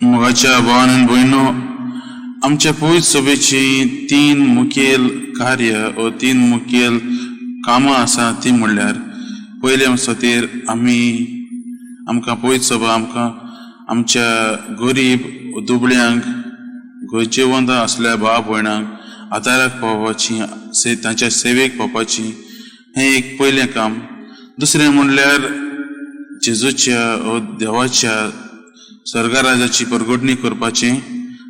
मोगाच्या भावान आनी भयणो, आमच्या पवित्र सभेची तीन मुखेल कार्य व तीन मुखेल कामां आसा. ती म्हणल्यार पयले सोतेर आमी आमकां पवित्र सभा आमकां आमच्या गरीब दुबळ्यांक, गरजेवंत आसल्या भाव भयणांक आदाराक पावपाची, तांच्या सेवेक पावपाची, हें एक पयलें काम. दुसरें म्हणल्यार जेजूच्या व देवाच्या स्वर्गराजाची परगटणी करपाचें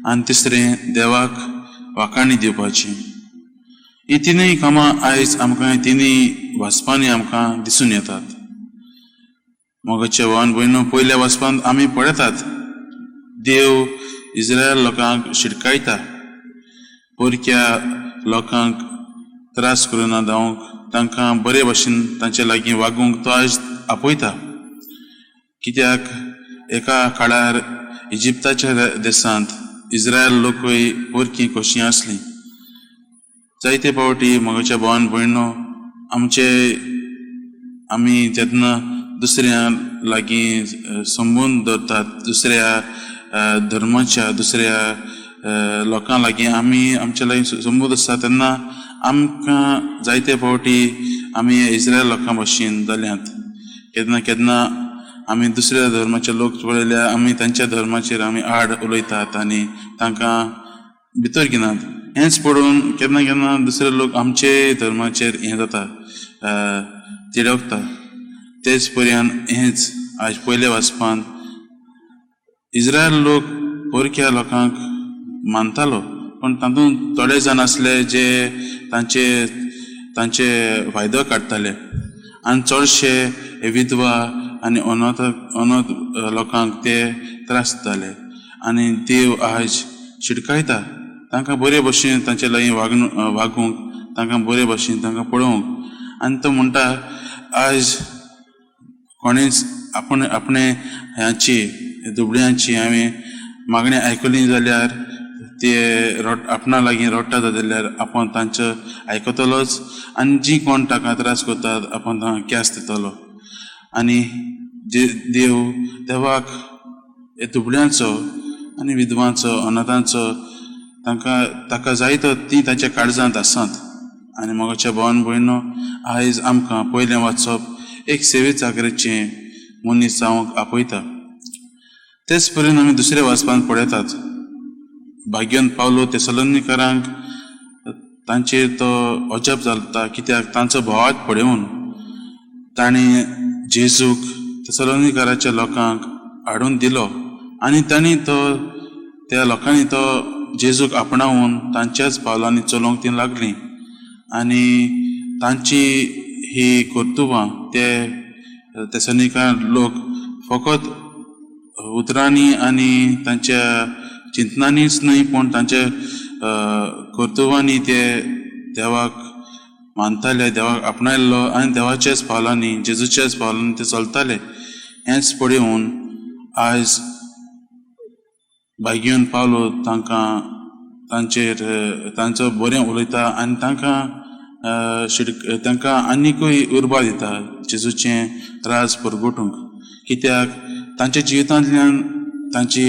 आनी तिसरें देवाक वाखाणी दिवपाची. ही तिनूय कामां आयज आमकां तिनूय वाचपांनी आमकां दिसून येतात. मोगाच्या भावान भयणो, पयल्या वाचपांत आमी पळयतात देव इस्रायल लोकांक शिटकायता, परक्या लोकांक त्रास करिना जावंक, तांकां बरे भाशेन तांचे लागीं वागूंक तो आयज आपयता. कित्याक एका काळार इजिप्ताच्या देशांत इस्रायल लोकूय परकी कशीं आसलीं. जायते फावटी मोगाच्या भावान भयणो, आमचे आमी जेन्ना दुसऱ्या लागीं संबंद दवरतात, दुसऱ्या धर्माच्या दुसऱ्या लोकां लागीं आमी आमच्या लागीं संबंद आसता तेन्ना आमकां जायते फावटी आमी इस्रायल लोकां भशेन जाल्यात. केन्ना केन्ना आमी दुसऱ्या धर्माचे लोक पळयल्यार आमी तांच्या धर्माचेर आमी आड उलयतात आनी तांकां भितर घेनात. हेंच पळोवन केन्ना केन्ना दुसरे लोक आमचे धर्माचेर हें जाता, तिडकता. तेच पर्यान हेंच आयज पयल्या वाचपांत इस्रायल लोक परक्या लोकांक मानतालो, पूण तातूंत थोडे जाण आसले जे तांचे तांचे फायदो काडटाले आनी चडशे विधवा आनी अनाथ अनाथ लोकांक ते त्रास दिताले. आनी देव आयज शिटकायता तांकां बरे भशेन तांचे लागीं वागूंक, तांकां बरे भशेन तांकां पळोवंक. आनी तो म्हणटा आयज कोणेच आपूण आपणे ह्याची दुबळ्यांची हांवें मागणी आयकली जाल्यार ते आपणा लागीं रडटा जाल्यार आपूण तांचो आयकतलोच आनी जी कोण ताका त्रास करतात आपूण तांकां केस दितलो. आनी देव देवाक दुबळ्यांचो आनी विधवांचो अनाथांचो तांकां ताका जायतो ती तांच्या काळजांत आसात. आनी मोगाच्या भावान भयणो, आयज आमकां पयलें वाचप एक सेवे चाकरेचें मनीस जावंक आपयता. तेच परेन आमी दुसऱ्या वाचपांत पळयतात भाग्यान पावलो तेसलोनीकरांक तांचेर तो अजाप जाता, कित्याक तांचो भावात पळोवन ताणें जेजूक तेसलोनीकराच्या लोकांक हाडून दिलो आनी तांणी तो त्या लोकांनी तो जेजूक आपणावन तांच्याच पावलांनी चलोवंक ती लागली. आनी तांची ही कर्तुबां ते तेसलोनीकर लोक फकत उतरांनी आनी तांच्या चिंतनांनीच न्हय पूण तांच्या कर्तुबांनी ते देवाक मानताले, देवाक आपणायल्लो आनी देवाच्याच पावलांनी जेजूच्याच पावलांनी ते चलताले. हेंच पळोवन आयज भाग्यान पावलो तांकां तांचेर तांचो बरें उलयता आनी तांकां तांकां आनिकूय उर्बा दिता जेजूचें राज परगटूंक. कित्याक तांच्या जिवितांतल्यान तांची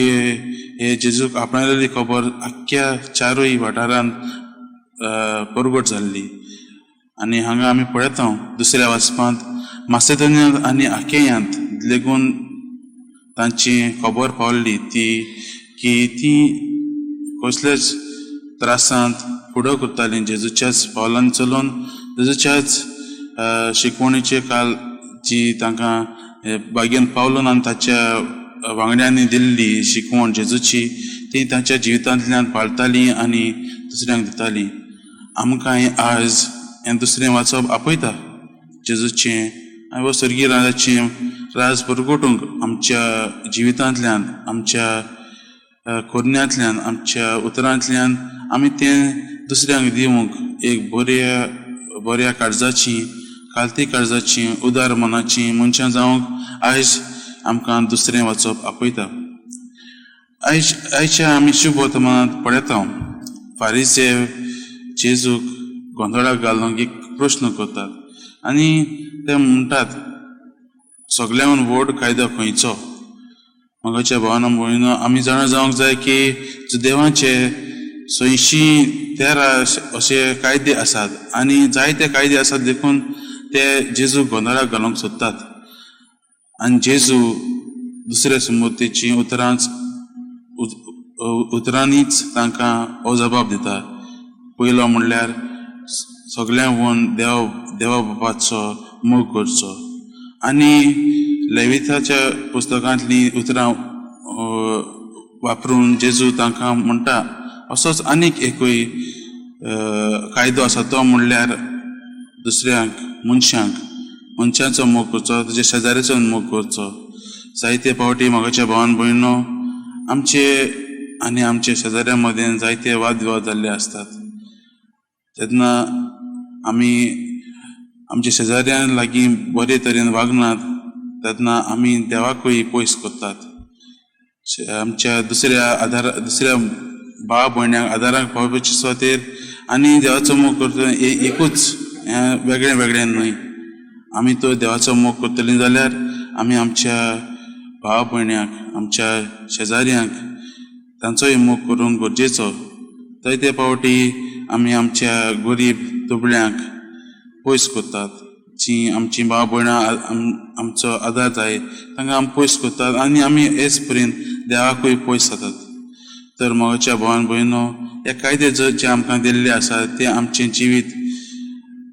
हे जेजूक आपणायलेली खबर आख्ख्या चारूय वाठारांत परगट जाल्ली. आनी हांगा आमी पळयता दुसऱ्या वाचपांत मासेदोनियांत आनी आकेयांत लेगून तांची खबर पावली ती की ती कसल्याच त्रासांत फुडो करताली जेजूच्याच पावलान चलोवन जेजूच्याच शिकवणीचे काल जी तांकां बागेन पावलोन आनी ताच्या वांगड्यांनी दिल्ली शिकवण जेजूची ती तांच्या जिवितांतल्यान पाळटाली आनी दुसऱ्यांक दिताली. आमकां आयज हें दुसरें वाचप आपयता जेजूचें आनी वो स्वर्गीय राजाचें राज परगटूंक आमच्या जिवितांतल्यान, आमच्या कोरण्यांतल्यान, आमच्या उतरांतल्यान आमी तें दुसऱ्यांक दिवंक एक बऱ्या बऱ्या काळजाची, कालती काळजाची, उदार मनाची मनशां जावंक आयज आमकां दुसरें वाचप आपयता. आयज आयच्या आमी शुभ वर्तमानांत पळयता फारीसे जेजूक गोंदळाक घालूंक एक प्रश्न करतात आनी ते म्हणटात सगळ्यान व्हड कायदो खंयचो. मोगाच्या भावान भयणीनो, आमी जाणा जावंक जाय की जुदेवांचे 613 अशे कायदे आसात आनी जायते कायदे आसात देखून ते जेजू गोंदळाक घालूंक सोदतात आनी जेजू दुसऱ्या सुमूर्तीची उतरांच उतरांनीच तांकां हो जबाब दिता. पयलो म्हणल्यार सगळ्यांहून देवा देवा बापाचो मोग करचो आनी लेविताच्या पुस्तकांतलीं उतरां वापरून जेजू तांकां म्हणटा. असोच आनीक एकूय कायदो आसा तो म्हणल्यार दुसऱ्यांक मनशांक मनशांचो मोग करचो, तुज्या शेजाऱ्याचो मोग करचो. जायते फावटी मोगाच्या भावान भयणो आमचे आनी आमच्या शेजाऱ्यां मदें जायते वाद विवाद जाल्ले आसतात. तेन्ना आमी आमच्या शेजाऱ्यां लागीं बरे तरेन वागनात तेन्ना आमी देवाकूय पयस करतात. आमच्या दुसऱ्या आदार दुसऱ्या भाव भयण्यांक आदाराक पावपाचे सुवातेर आनी देवाचो मोग करता एकूच, हें वेगळें वेगळें न्हय. आमी तो देवाचो मोग करतलीं जाल्यार आमी आमच्या भाव भयण्यांक आमच्या शेजाऱ्यांक तांचोय मोग करूंक गरजेचो. जायते फावटी आमी आमच्या गरीब दुबळ्यांक पयस करतात, जी आमची भाव भयणां आमचो आदार जाय तांकां आमी पयस करतात आनी आमी हेच पर्यंत देवाकूय पयस जातात. तर मोगाच्या भावान भयणो, हे कायदे जे आमकां दिल्ले आसात ते आमचें जिवीत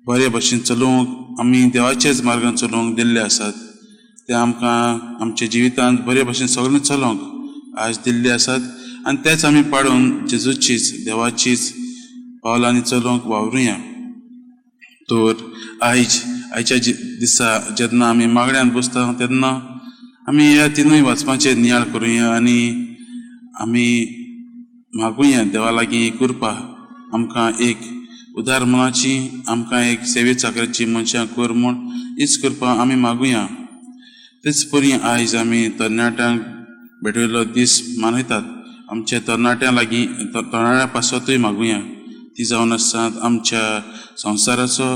बरे भशेन चलोवंक आमी देवाच्याच मार्गान चलोवंक दिल्ले आसात. ते आमकां आमच्या जिवितांत बरे भशेन सगळें चलोवंक आज दिल्ले आसात आनी तेच आमी पाडून जेजूचीच देवाचीच पावलांनी चलोवंक वावरुया. तर आयज आयच्या दिसा जेन्ना आमी मागण्यान बसता तेन्ना आमी ह्या तिनूय वाचपाचेर नियाळ करुया आनी आमी मागुया देवा लागीं कृपा आमकां एक उदार मनाची, आमकां एक सेवे चाकरेची मनशां कर म्हूण हीच कृपा आमी मागुया. तेच परी आयज आमी तरणाट्यांक भेटयल्लो दीस मनयतात. आमच्या तरणाट्यां लागीं तरणाट्यां पासतूय मागुया ती जावन आसात आमच्या संवसाराचो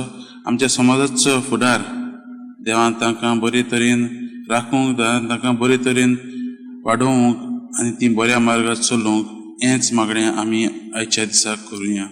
आमच्या समाजाचो फुडार. देवान तांकां बरे तरेन राखूंक, तांकां बरे तरेन वाडोवंक आनी ती बऱ्या मार्गार चलोवंक हेंच मागणें आमी आयच्या दिसाक करुया.